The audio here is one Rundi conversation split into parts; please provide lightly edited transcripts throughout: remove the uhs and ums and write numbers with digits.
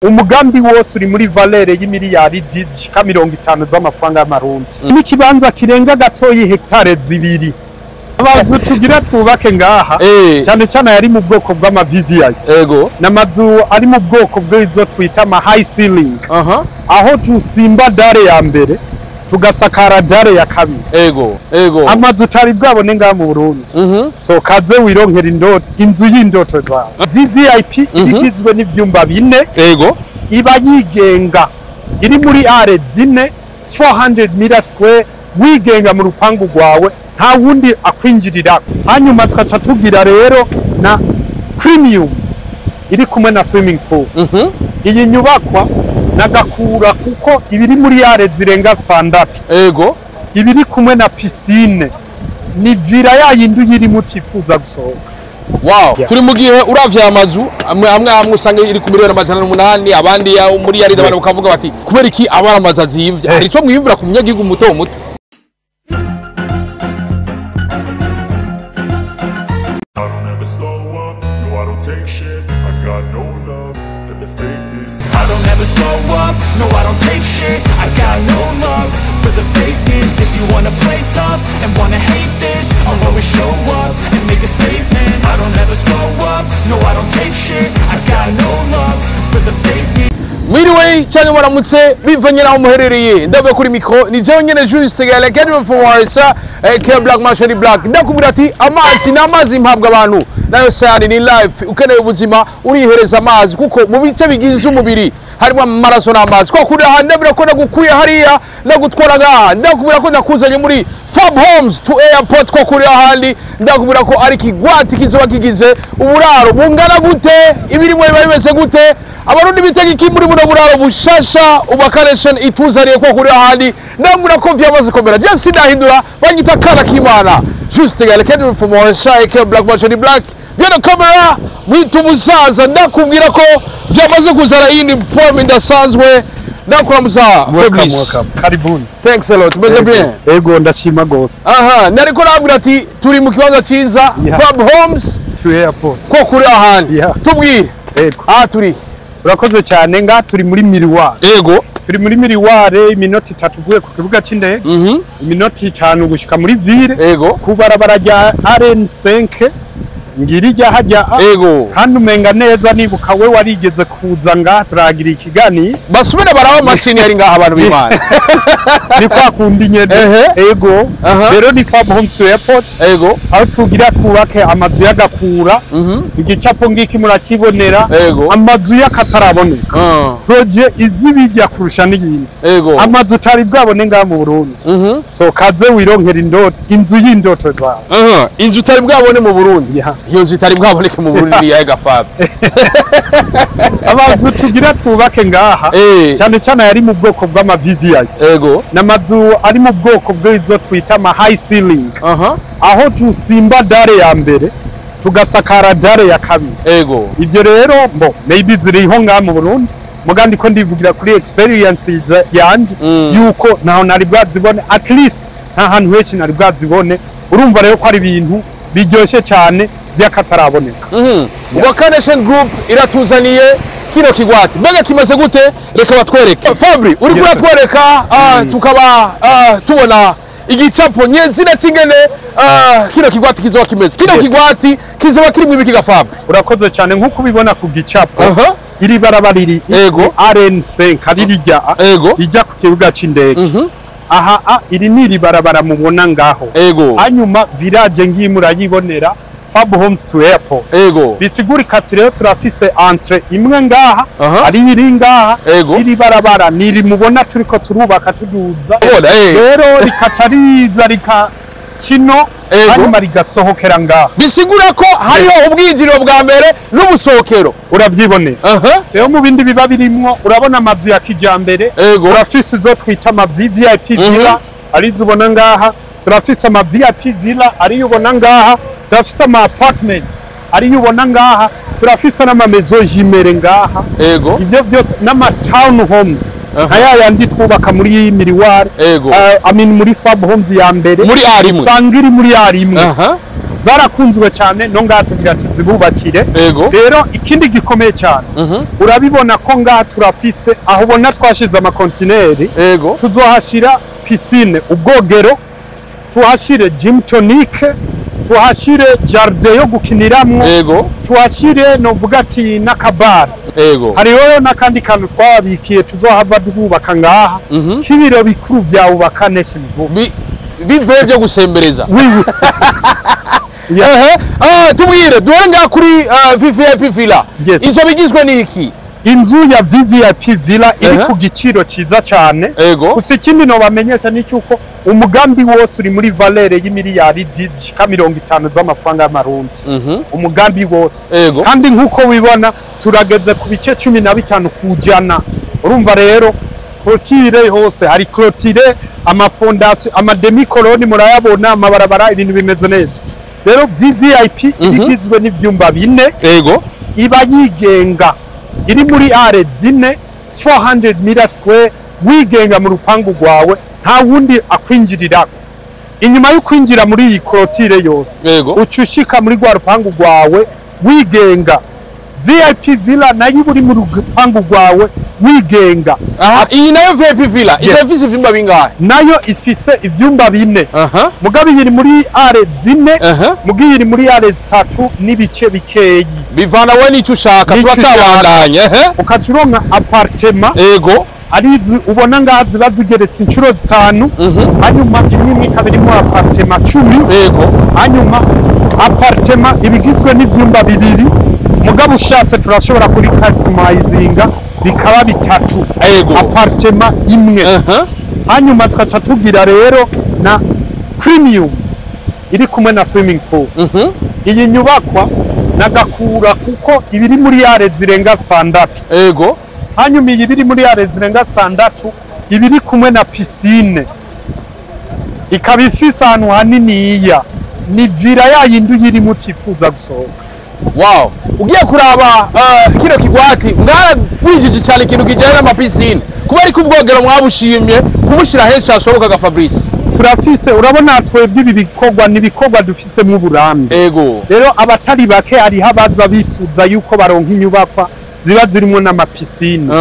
Umugambi wose uri muri valeur y'imiliyari zishika 50 z'amafaranga y'amarundi. N'ikibanza kirenga gatoyi hectare 2. Amazu tugira twubake ngaha cyane cyane yari mu bwoko bw'ama VVIP. Ego. N'amazu ari mu bwoko bw'izo twita ama high ceiling. Aho tusimba dalle ya mbere tugasakara dalle ya kabiri. Ego. Ego. Amazu utari bwabone ngaha mu Burundi. So kaze wironkera indoto, inzu y'indoto zawe. VVIP igizwe n'ivyumba 4. Ego. Iba yigenga iri muri are 4 400 meter square, wigenga mu rupangu rwawe, nta wundi akwinjirira. Hanyuma tukaca tugira rero na premium iri kumwe na swimming pool. Iyi nyubakwa nagakura kuko ibiri muri are zirenga 6. Ego. Ibiri kumwe na piscine ni villa yayindi uyirimo utifuza gusohoka. Wow. Yeah. Turi mu gihe uravye amazu amwe amwe usanga iri ku miliyoni 800, abandi muri yari abantu bakavuga bati kubera iki abara amazu azimvye? Hari ico mwiyumvira ku munyagihugu muto muto? I don't ever slow up, no I don't take shit. I got no love for the fakeness. I don't ever slow up, no I don't take shit. I got no love for the fakeness. If you wanna play tough and wanna hate this, I'll always show up and make a statement. I don't ever slow up, no I don't take shit. I got no love for the fakeness. Mwiriwe cyangwa muramutse bivanye naho muherereye, ndavuye kuri micro ni jewe nyene Juste Gale Kedro Forwarsa K Black Mashari Black. Ndakubwira ati amazi ni amazi mpabwa abantu nayo sayani ni life. Ukeneye ubuzima urihereza amazi kuko mu bice bigize umubiri harimo amaraso n'amazi. Ko kuri aha ndabira ko nagukuye hariya ndagutwara ngaha, ndakubwira ko ndakuzanye muri Fab Homes to Airport. Ko kuri ahandi ndakubwira ko ari kigwati kizoba kigize uburaro bungana gute, ibirimo biba bimeze gute, abarundi bitega iki muri buno buraro bushasha ubakareshen ituzaniye. Ko kuri ahandi ndakubwira ko vyamaze komera. Je sindahindura banyita kana kimana Juste Gale Kedro Forwarsa K Black Mashari Black Vieno kamera mwita umusaza, ndakubwira ko vyamaze kuzana iyindi poem idasanzwe. Ndakuramuza Fabrice. Karibuni. Thanks a lot. Meze bien. Ego ndashima gose. Aha, nariko nabwira ati turi mu kibanza ciza Fab Homes to Airport. Ko kuri ahandi. Tubwire. Ego. Ah turi. Urakoze cyane, nga turi muri Miriware. Ego. Turi muri Miriware iminota 3 uvuye ku kibuga c'indege. Iminota 5 gushika muri ville. Ego. Ku barabara rya RN5 ngirijya hajya. Ego. Kandi umenga neza nibuka we warigeze kuza ngaha turagira ikigani. Basubira baraho mashini yari ngaha abantu b'Imana. Ni kwa kundi nyene. Ego. Rero ni Fab Homes to Airport. Ego. Aho tugira twubake amazu y'agakura. Igicapo ngiki murakibonera. Amazu y'akataraboneka. Projet izibijya kurusha n'iyindi. Ego. Amazu utari bwabone ngaha mu Burundi. So kaze wironkera indoto, inzu y'indoto zawe. Inzu utari bwabone mu Burundi. Iyo nzu itari bwaboneke mu Burundi ya Gafab. Amazu tugira twubake ngaha cyane cyane yari mu bwoko bw'ama VVIP. Ego. N'amazu ari mu bwoko bw'izo twita ama high ceiling. Aho tusimba dalle ya mbere tugasakara dalle ya kabiri. Ego. Ivyo rero mbo maybe ziriho ngaha mu Burundi, mugandi ko ndivugira kuri experience yanje yuko naho nari bwazibone, at least nta hantu henshi nari bwazibone. Urumva rero ko ari ibintu biryoshe cyane by'akataraboneka. Ubaka Nation Group iratuzaniye kino kigwati. Mbega kimaze gute? Reka batwereke. Fabri, uri kuratwereka tukaba tubona igicapo nyezina cy'ingene kino kigwati kizoba kimeze. Kino kigwati kizoba kirimo ibiki ga Fabri? Urakoze cyane nkuko ubibona ku gicapo. Iri barabara riri RN5 ari rijya rijya ku kibuga c'indege. Aha iri ni iri barabara mubona ngaho. Hanyuma village ngiyi murayibonera Fab Homes to Airport. Ego. Bisigurika ati rero turafise entre imwe ngaha ari iri ngaha. Iri barabara niri mubona turiko turubaka tuduza. Rero rikaca riza rika kino hanyuma rigasohokera ngaha. Bisigura ko hariho ubwinjiriro bwa mbere n'ubusohokero. Uravyibonera. Rero mu bindi biba birimwo urabona amazu ya kijambere. Urafise izo twita ama VVIP villa arizo ubona ngaha. Turafise ama VIP villa ariyo ubona ngaha. Turafise ama apartments ariyo ubona ngaha. Turafise n'ama maison jumelle ngaha. Ego. Ivyo byose n'ama town homes. Aya yandi twubaka muri Miriware. Ego. I mean muri Fab Homes ya mbere. Muri A rimwe. Usanga iri muri A rimwe. Zarakunzwe cyane, no ngaha tugira tuzibubakire. Rero ikindi gikomeye cyane, urabibona ko ngaha turafise aho ubona twashize amakontineri. Tuzohashira piscine, ubwogero, tuhashire gym tonic, tuhashire jardin yo gukiniramwo, tuhashire novuga ati n'akabara. Hariho n'akandi kantu twababikiye tuzohava twubaka ngaha k'ibiro bikuru vya Ubaka Nation Group. Bivuye byo gusembereza. Oui. Ehe, tubwire duhere ngaha kuri VVIP villa. Izo bigizwe n'iki? Inzu ya VVIP villa iri ku giciro ciza cyane. Gusa ikindi nobamenyesha ni cyuko umugambi wose uri muri valeur y'imiliyaridi zishika 50 z'amafaranga y'amarundi. Umugambi wose. Kandi nk'uko wibona turageze ku bice 15%. Urumva rero clôture hose hari clôture, amafondation, amademi-colonnes murayabona, amabarabara, ibintu bimeze neza. Rero VVIP igizwe n'ivyumba 4. Iba yigenga, iri muri are 4, 400 meter square, wigenga mu rupangu rwawe, nta wundi akwinjirirako. Inyuma yo kwinjira muri iyi clôture yose, uca ushika muri rwa rupangu rwawe wigenga. VIP villa nayo iba uri mu rupangu rwawe wigenga. Aha, iyi nayo VIP villa ifise ivyumba bingahe? Nayo ifise ivyumba 4. Mugabe iri muri are 4, mugiye iri muri are 3 n'ibice bikeyi. Bivana we n'icyo ushaka, turacabandanya. Ukaca uronka appartement. Ari ubona ngaha ziba zigeretse inshuro 5. Hanyuma imwe ikaba irimo appartement 10. Hanyuma appartement ibigizwe n'ivyumba 2. Mugabo ushatse turashobora kuri customizinga bikaba 3. Appartement imwe. Hanyuma tukaca tugira rero na premium iri kumwe na swimming pool. Iyi nyubakwa nagakura kuko ibiri muri are zirenga 6. Hanyuma iyi biri muri are zirenga 6 ibiri kumwe na piscine. Ikaba ifise ahantu haniniya. Ni villa yayindi uyirimo utifuza gusohoka. Wow, ugiye kuraba kino kigwati mwaragwijije cyane ikintu kijyanye n'amapisine, kuba ariko ubwogero mwabushimye kubushira henshi hashoboka ga Fabrice. Turafise, urabona twebwe ibi bikorwa ni ibikorwa dufisemo uburambe. Rero abatari bake hariho abaza bifuza yuko baronka inyubakwa ziba zirimo n'amapisine.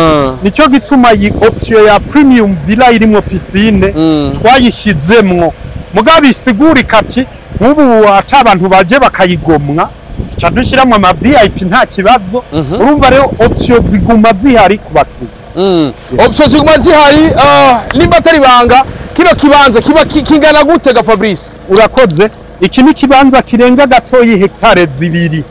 Nico gituma iyi option ya premium villa irimo piscine twayishizemwo. Mugabo bisigurika ati nk'ubu ata abantu baje bakayigomwa, tuca dushiramwo ama VIP nta kibazo. Urumva rero option ziguma zihari ku bakiriya. Option ziguma zihari. Nimba atari banga, kino kibanza kiba kingana gute ga Fabrice? Urakoze. Iki ni kibanza kirenga gatoyi hectare 2.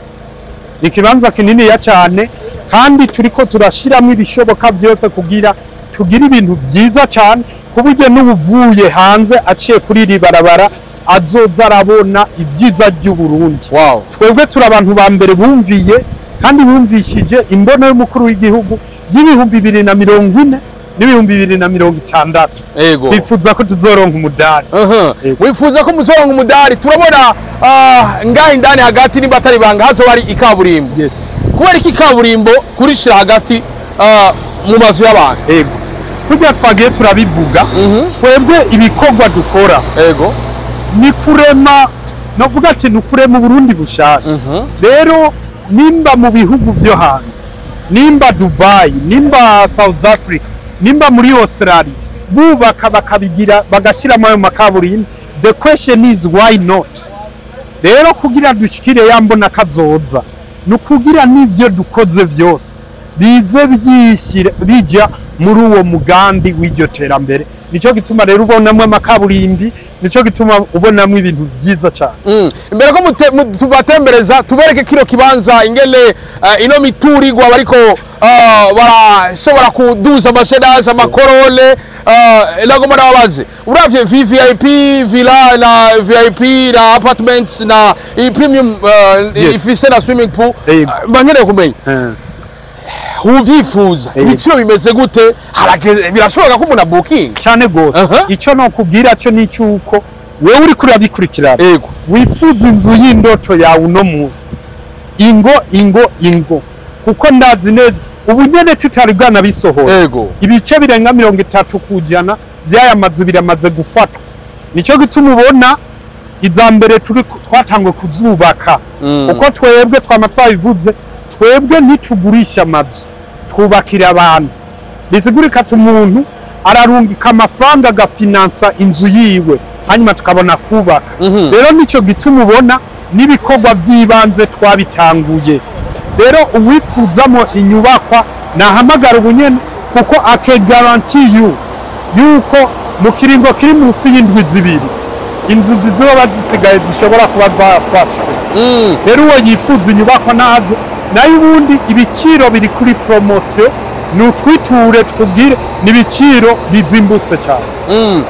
Ni kibanza kinini ya cyane, kandi turiko turashiramwo ibishoboka byose kugira tugire ibintu vyiza cyane, kuburyo n'ubuvuye hanze aciye kuri iri barabara azoza arabona ibyiza by'u Burundi. Twebwe turi abantu ba mbere bumviye kandi bumvishije imbono y'umukuru w'igihugu y'2040 n'2060. Bifuza ko tuzoronka umudari. Wifuza ko muzoronka umudari. Turabona ngaha indani hagati, nimba atari banga, hazo hari ikaburimbo. Kubera iki ikaburimbo kurishira hagati mu mazu y'abantu? Kurya twagiye turabivuga, twebwe ibikorwa dukora ni kurema, novuga ati ni kurema Burundi bushasha. Rero nimba mu bihugu byo hanze, nimba Dubai, nimba South Africa, nimba muri Australia bubaka bakabigira bagashiramo ayo makaburimbo, the question is why not? Rero kugira dushikire yambona kazoza, ni kugira n'ivyo dukoze vyose bize byishyira bijya muri uwo mugambi w'iryo terambere. Nico gituma rero ubonamwo amakaburimbi, nico gituma ubonamwo ibintu vyiza cyane. Imbere ko tubatembereza tubereke kino kibanza ingene ino miturirwa bariko barashobora kuduza amashedazi amakorole, nagomba nababaze, uravye VVIP villa na VIP na apartments na iyi premium ifise na swimming pool, mba nkeneye kumenya uvyifuza ibiciro bimeze gute? Birashoboka ko umuntu abukinga? Cyane gose. Ico nokubwira cyo ni cyuko wewe uri kurabikurikirana, wifuza inzu y'indoto yawe uno munsi, ingo ingo ingo, kuko ndazi neza ubu nyene tutari bwanabisohora, ibice birenga 30% by'aya mazu biramaze gufatwa. Nico gituma ubona Iza mbere turi twatangwe kuzubaka, kuko twebwe twama twabivuze, twebwe ntitugurisha amazu, twubakira abantu. Bisigurika ati umuntu ararungika amafaranga agafinansa inzu yiwe, hanyuma tukabona kubaka. Rero nicyo gituma ubona n'ibikorwa by'ibanze twabitanguye. Rero uwipfuzamo inyubakwa nahamagara ubunyene, kuko I can guarantee you yuko mu kiringo kiri munsi y'indwi 2 inzu zizoba zisigaye zishobora kuba zafashwe. Rero uwo yifuza inyubakwa naze. Nayo ubundi ibiciro biri kuri promotion, ni utwiture twubwire, ni ibiciro bizimbutse cyane.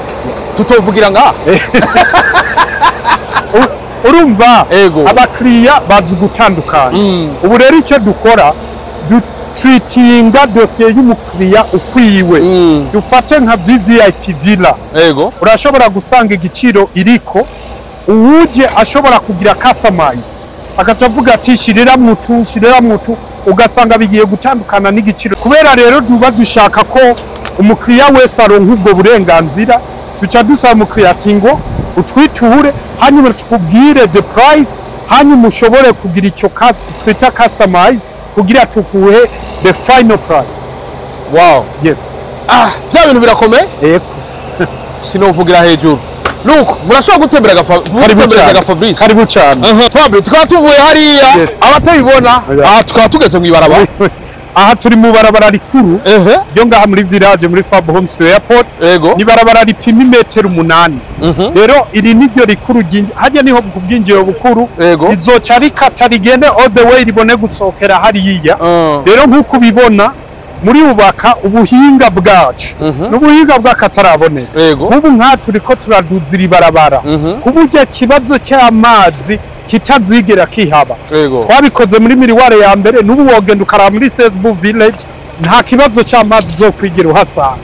Tutovugira ngaha. Urumva, abakiriya bazi gutandukanya. Ubu rero icyo dukora, dutreatinga dosiye y'umukiriya ukwiwe. Dufate nka VVIP villa, urashobora gusanga igiciro iriko, uwuje ashobora kugira customize, agaca avuga ati shirira mutu, shirira mutu, ugasanga bigiye gutandukana n'igiciro. Kubera rero tuba dushaka ko umukiriya wese aronka ubwo burenganzira, tuca dusaba umukiriya ati ngo utwiture, hanyuma tukubwire the price, hanyuma ushobore kugira icyo twita customize kugira tukuhe the final price. Yes. Ah, vya bintu birakomeye. Eko. Sinovugira hejuru, nuko murashobora gutembera Karibu gutembereza cyane. ga Fabrice. Karibu cyane. Fabrice, tukaba tuvuye hariya, abatabibona, aha tukaba tugeze mu ibarabara. Aha turi mu barabara rikuru ryo ngaha muri village, muri Fab Homes to Airport. Ni barabara ripima imetero 8. Rero iri niryo rikuru hajya niho ku bwinjiriro bukuru. Rizoca rikata rigende all the way, ribone gusohokera hariya. Rero nk'uko ubibona, muri ubaka ubuhinga bwacu n'ubuhinga bw'akataraboneka. Nk'ubu nka turiko turaduza iri barabara ku buryo ikibazo cy'amazi kitazigera kihaba. Twabikoze muri miriware ya mbere, n'ubu wogenda ukaraba muri Sesbu Village, nta kibazo cy'amazi uzokwigira uhasanga,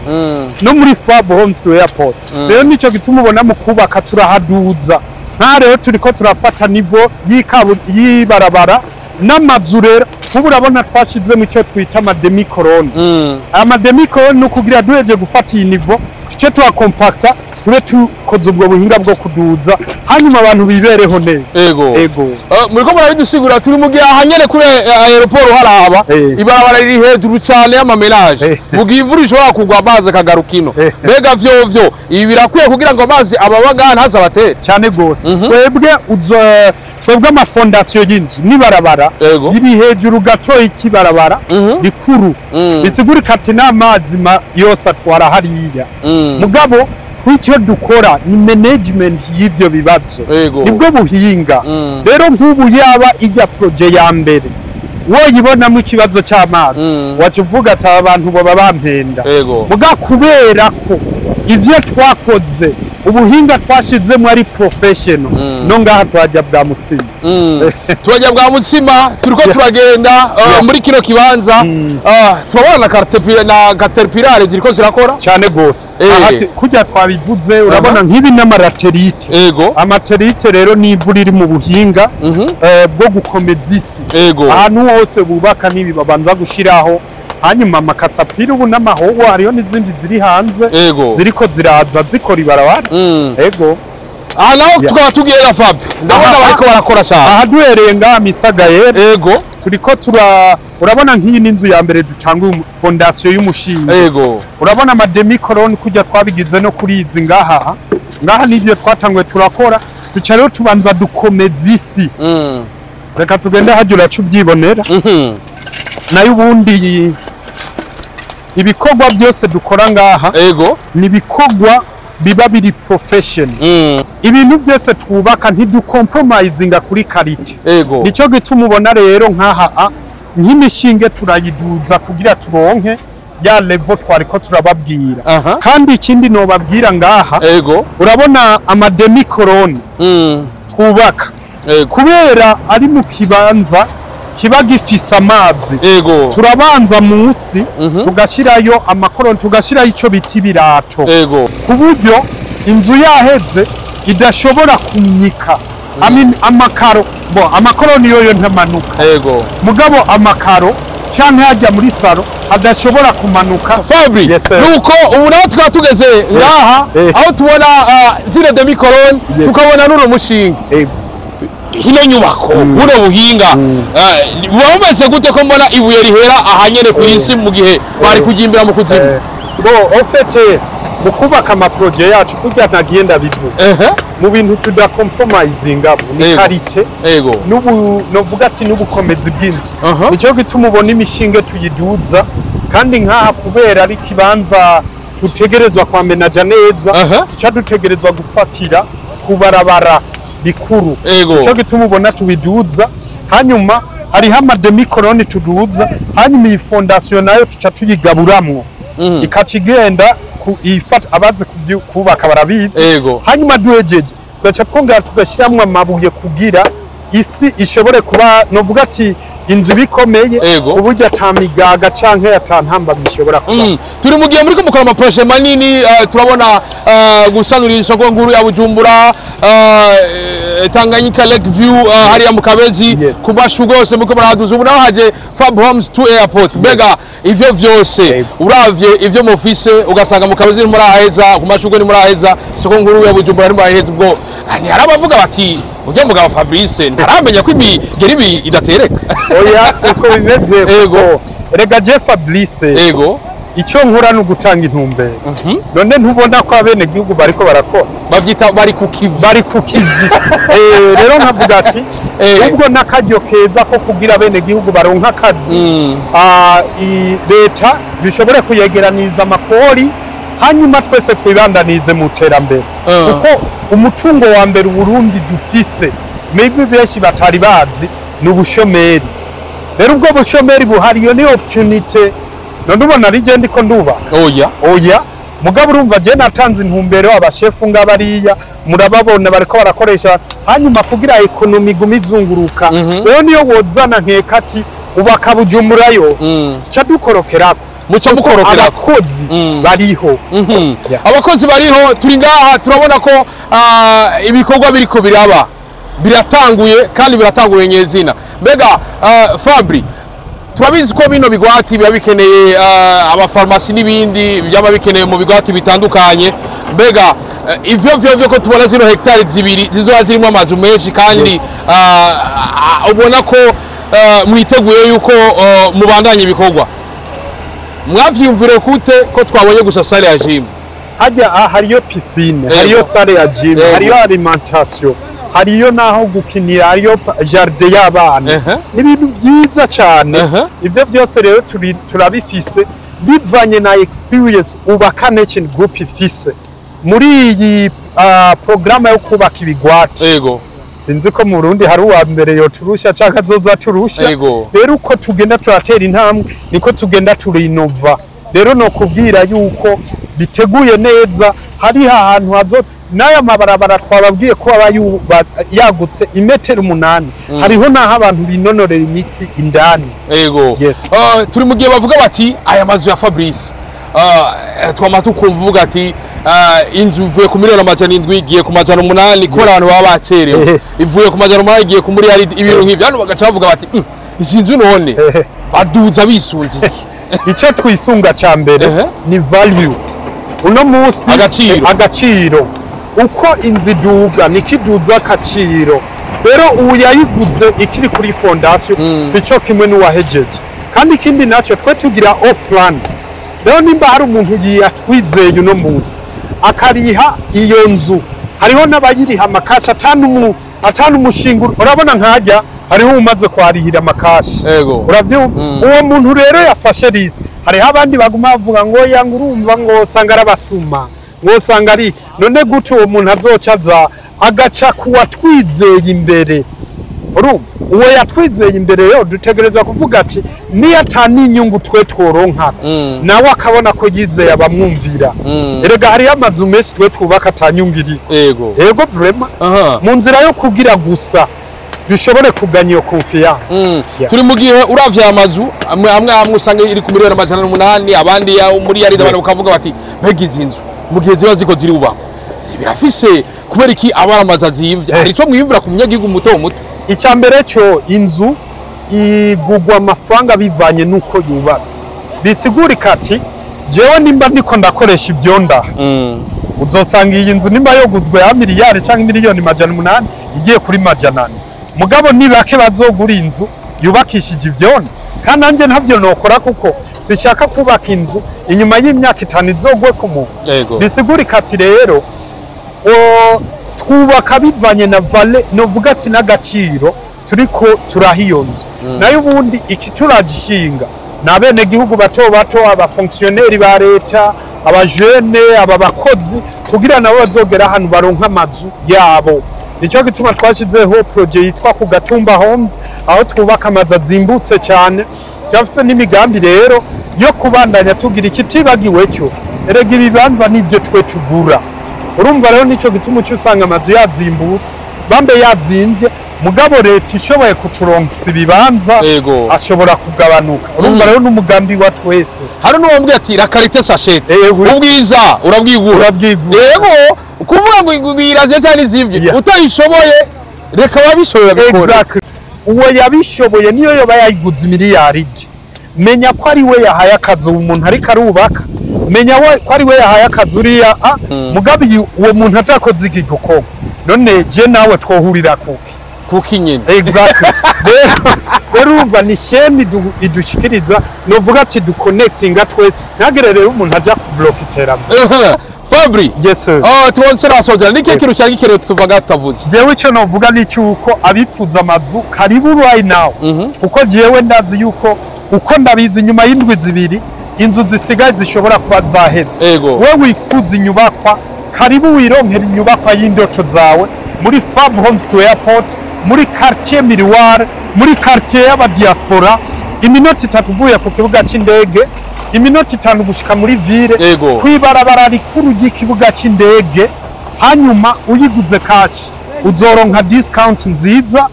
no muri Fab Homes to Airport. Rero nicyo gituma ubona mu kubaka turahaduza. Nka rero turiko turafata niveau y'ibarabara n'amazu. Rero nk'ubu urabona twashizemo icyo twita ama demi-colonnes. Ama demi-colonnes ni ukugira duheje gufata iyi niveau, tuce tuhakompakta, tube tukoze ubwo buhinga bwo kuduza, hanyuma abantu bibereho neza. Ego. Muriko murabidusigura, turi mu gihe aha nyene kuri aéroport haraba ibarabara riri hejuru cyane y'ama ménages, mu gihe imvura ishobora kugwa amazi akagaruka ino. Mbega vyovyo ibi birakwiye kugira ngo amazi ababa ngaha ntaze abatere? Cyane gose. Twebwe uzo twebwe ama fondations y'inzu n'ibarabara riri hejuru gato y'ikibarabara rikuru, bisigurika ati n'amazi yose atwara hariya. Mugabo icyo dukora ni management y'ivyo bibazo, nibwo buhinga. Rero nk'ubu yaba ijya projet ya mbere woyibonamo ikibazo cy'amazi, waca uvuga ati aba bantu baba bampenda. Muga kubera ko ivyo twakoze, ubuhinga twashizemo ari professional, no ngaha twajya bwa mutsima. Turajya bwa mutsima. Turiko turagenda muri kino kibanza, turabona na caterpillar na caterpillar ziriko zirakora. Cyane gose. Aha kurya twabivuze, urabona nk'ibi n'ama latérite. Ama latérite rero ni ivu riri mu buhinga bwo gukomeza isi. Ahantu hose bubaka n'ibi babanza gushiraho, hanyuma ama caterpillar ubu n'amahoho, hariho n'izindi ziri hanze ziriko ziraza zikora ibarabara. Ego. Aha naho tukaba tugiye na Fabi, ndabona bariko barakora cyane. Aha duhereye ngaha, Mr Gael, turiko tura urabona nk'iyi ni inzu ya mbere dutanga fondation y'umushinge. Urabona ama demi-colonnes kujya twabigize no kuri izi ngaha. Ngaha nivyo twatanguye turakora, duca rero tubanza dukomeza isi. Reka tugende hajya uraca ubyibonera. Nayo ubundi ibikorwa byose dukora ngaha ni ibikorwa biba biri professional. Ibintu byose twubaka ntiducompromisinga kuri qualité. Nicyo gituma ubona rero nkaha nk'imishinge turayiduza kugira turonke ya level twariko turababwira. Kandi ikindi nobabwira ngaha, urabona ama demi-colonnes twubaka, kubera ari mu kibanza kiba gifise amazi, turabanza munsi tugashyirayo ama colonnes, tugashyirayo icyo bita ibirato, ku buryo inzu yaheze idashobora kumyika. I mean, amakaro bo ama colonnes yoyo ntamanuka, mugabo amakaro Canke hajya muri salon adashobora kumanuka. Fabri, Yes, sir. nuko ubu naho tukaba tugeze ngaha aho tubona zino demi-colonnes, tukabona n'uno mushinge. Hino nyubako, buno buhinga buba bumeze gute, ko mbona ibuye rihera ahanyene ku isi mu gihe bari kugimbira mu kuzimu? Bon, en fait, mu kubaka ama projets yacu, kurya ntagiye ndabivuga, mu bintu tudacompromisinga ni qualité n'ubu novuga ati n'ubukomezi bw'inzu. Nicyo gituma ubona imishinge tuyiduza, kandi nk'aha kubera ari ikibanza tutegerezwa kwamenaja neza, tuca dutegerezwa gufatira ku barabara rikuru. Nicyo gituma ubona tubiduza. Hanyuma hariho ama demi-colonnes tuduza, hanyuma iyi fondation nayo tuca tuyigaburamwo, ikaca igenda ku ifata. Abazi kubaka barabizi. Hanyuma duhejeje tugaca twongera tugashyiramo amabuye kugira isi ishobore kuba, novuga ati, inzu ibikomeye, uburyo ata migaga canke ata ntambamyi ishobora kuba. Turi mu gihe muriko mukora ama projets manini, turabona gusanura isoko nkuru ya Bujumbura, Tanganyika Lake View, hariya mu Kabezi, ku Bashu rwose muriko murahaduza. Ubu naho haje Fab Homes to Airport. Mbega ivyo vyose, uravye ivyo mufise, ugasanga mu Kabezi ntimuraheza, ku Mashurwe ntimuraheza, isoko nkuru ya Bujumbura ntimuraheza, ubwo ntihari abavuga bati urya mugabo Fabrice ntaramenya ko imigeri ibi idatereka? Oya, siko bimeze. Kuko erega je Fabrice, icyo nkora ni ugutanga intumbero. None ntubona ko abenegihugu bariko barakora? Bavyita bari ku kivi. Bari ku kivi. Rero nkavuga ati ubwo n'akaryo keza ko kugira abenegihugu baronka akazi, leta bishobore kuyegeraniriza amakori, hanyuma twese twibandanize mu terambere, kuko umutungo wa mbere Uburundi dufise, maybe benshi batari bazi, ni ubushomeri. Rero ubwo bushomeri buhari, iyo ni opportunity. None ubona ari je ndiko ndubaka? Oya. Oya, mugabo urumva je natanze intumbero. Abashefu ngabariya murababona bariko barakoresha, hanyuma kugira économie igume izunguruka. Rero niyo wozana nkeka ati ubaka Bujumbura yose, ca dukorokerako. Muca mukorokerako. Abakozi bariho. Yeah. Abakozi bariho. Turi ngaha turabona ko ibikorwa biriko biraba, biratanguye kandi biratanguye nyezina. Mbega Fabri, turabizi ko bino bigwati biba bikeneye abafarumasi n'ibindi byaba bikeneye mu bigwati bitandukanye. Mbega ivyo vyo ko tubona zino hegitari 2 zizoba zirimo amazu menshi kandi ubona ko mwiteguye yuko mubandanya ibikorwa, mwavyiyumvire gute ko twabonye gusa salle ya gym? Hajya hariyo piscine, hariyo salle ya gym, hariyo alimentation, hariyo naho gukinira, hariyo jardin y'abana. Ni ibintu byiza cyane. Ivyo byose rero turabifise bivanye na experience Ubaka Nation Group ifise muri iyi programme yo kubaka ibigwati. Sinzi ko mu Burundi hari uwa mbere yoturusha canke azoza turusha. Rero uko tugenda turatera intambwe niko tugenda turinova. Rero no kubwira yuko biteguye neza, hari ahantu hazo n'aya mabarabara twababwiye ko aba yagutse imetero 8, hariho n'aho abantu binonorera imitsi indani. Yes. Turi mu gihe bavuga bati aya mazu ya Fabrice, twama tukumvuga ati inzu ivuye ku miliyoni 700 igiye ku 800, kubera abantu baba bacerewe, ivuye ku 800 igiye ku miliyari, ibintu nk'ivyo. Hano bagaca bavuga bati: Izi nzu none baduza bisunze iki?" Icyo twisunga cya mbere ni value uno munsi. Agaciro. Agaciro, uko inzu iduga niko iduza agaciro. Rero ubu yayiguze ikiri kuri fondation si cyo kimwe n'uwahejeje. Kandi ikindi nacyo, twe tugira off plan. Rero nimba hari umuntu yatwizeye uno munsi akariha iyo nzu, hariho n'abayiriha ama cash atanu umushinga. Urabona nkajya hariho umaze kwarihira ama cash. Uravyumva, uwo muntu rero yafashe risque. Hariho abandi baguma bavuga ngo yanga, urumva ngo usanga arabasuma, ngo usanga ari none gute uwo muntu azoca aza agaca kuwatwizeye imbere? Urumva uwo yatwizeye imbere rero dutegerezwa kuvuga ati niyo atani inyungu twe tworonkako, nawe akabona ko yizeye abamwumvira. Erega hariyo amazu menshi twe twubaka atanyungu iriko. Yego, vraiment, mu nzira yo kugira gusa dushobore kuganya iyo confiance. Yeah. Turi mu gihe uravye aya mazu amwe amwe amwe usanga iri ku miliyoni 800, abandi muri yarida, abantu bakavuga bati mbega izi nzu mu gihe ziba ziko zirubakwa birafise kubera iki aba ari amazu azimvye? Hari ico mwiyumvira ku munyagihugu muto muto? Icya mbere cyo, inzu Igugwa amafaranga bivanye n'uko yubatse. Bisigurika ati jewe nimba ndiko ndakoresha ivyonda, uzosanga iyi nzu nimba yoguzwe ya miliyari cyangwa miliyoni 800 igiye kuri 400. Mugabo ni bake bazogura inzu yubakishije ivyondo, kandi nanjye ntabyo nokora kuko sishaka kubaka inzu inyuma y'imyaka 5 izogwe ku muntu. Bisigurika ati rero twubaka bivanye na valeur, novuga ati n'agaciro turiko turaha iyo nzu. Nayo ubundi iki turagishinga ni abenegihugu bato bato, abafonctionnaires ba leta, abajene, aba bakozi, kugira nabo bazogera ahantu baronka amazu yabo. Nicyo gituma twashyizeho projet yitwa ku Gatumba Homes, aho twubaka amazu azimbutse cyane. Turafise n'imigambi rero yo kubandanya tugira ikitibagiwe cyo erega ibibanza nibyo twe tugura. Urumva rero nicyo gituma uca usanga amazu yazimbutse, bambe yazimvye, mugabo leta ishoboye kuturonsa ibibanza ashobora kugabanuka. Urumva rero n'umugambi wa twese. Hari n'uwambwiye ati la qualité s'achète. Ubwiza urabwigura. Urabwigura. Yego, kuvuga ngo iraze cyane izimvye, utayishoboye reka ababishoboye babikore. Exactly. Uwo yabishoboye niyo yoba yayiguze miliyaridi, menya ko ari we yahaye akazi uwo muntu ariko arubaka, menya ko ari we yahaye akazi uriya. Mugabe uwo muntu atakoze iki gikorwa, none je nawe twohurira kuki? Kuki nyine. Exactly. Rero urumva ni chaîne idushikiriza, novuga ati duconnectinga twese, ntagire rero umuntu aja kubloka iterambere. Fabri. Yes sir. Oh, tubonse nasozera ni kintu cyangwa ikintu tuvuga tutavuze? Jewe icyo novuga ni cyuko abipfuza amazu, karibu right now, kuko jewe ndazi yuko, uko ndabizi, nyuma y'indwi 2 inzu zisigaye zishobora kuba zaheze. We wifuza inyubakwa, karibu wironkera inyubakwa y'indoto zawe muri Fab Homes to Airport, muri quartier Miroir, muri quartier y'abadiaspora, iminota 3 uvuye ku kibuga c'indege, iminota 5 gushika muri ville, kw'ibarabara rikuru ry'ikibuga c'indege. Hanyuma uyiguze cash uzoronka discount nziza,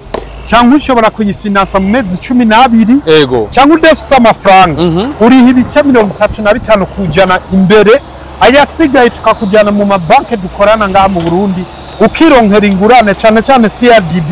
cyangwa ushobora kuyifinansa mu mezi 12, cyangwa udafise amafaranga uriha ibice 35% imbere, ayasigaye tukakujyana mu mabanki dukorana ngaha mu Burundi, ukironkera ingurane, cyane cyane CRDB.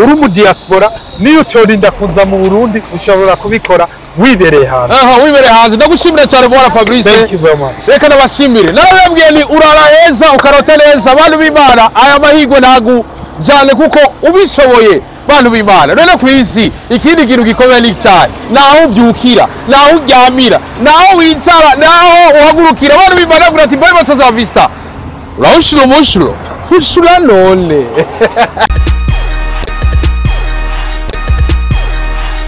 Uri mu diaspora, niyo utorinda kuza mu Burundi, ushobora kubikora wibereye hanze. Aha, wibereye hanze. Ndagushimira cyane bwana Fabrice. Thank you very much. Reka nabashimire. Narababwiye ni urara heza ukarota neza. Abantu b'Imana, aya mahirwe ntagu cyane kuko ubishoboye, bantu b'Imana. None ku isi ikindi kintu gikomeye ni cyane naho uvyukira, naho uryamira, naho wicara, naho uhagurukira. Abantu b'Imana, bavuga ati bye basaza vista, urawushira umushuro ushura none.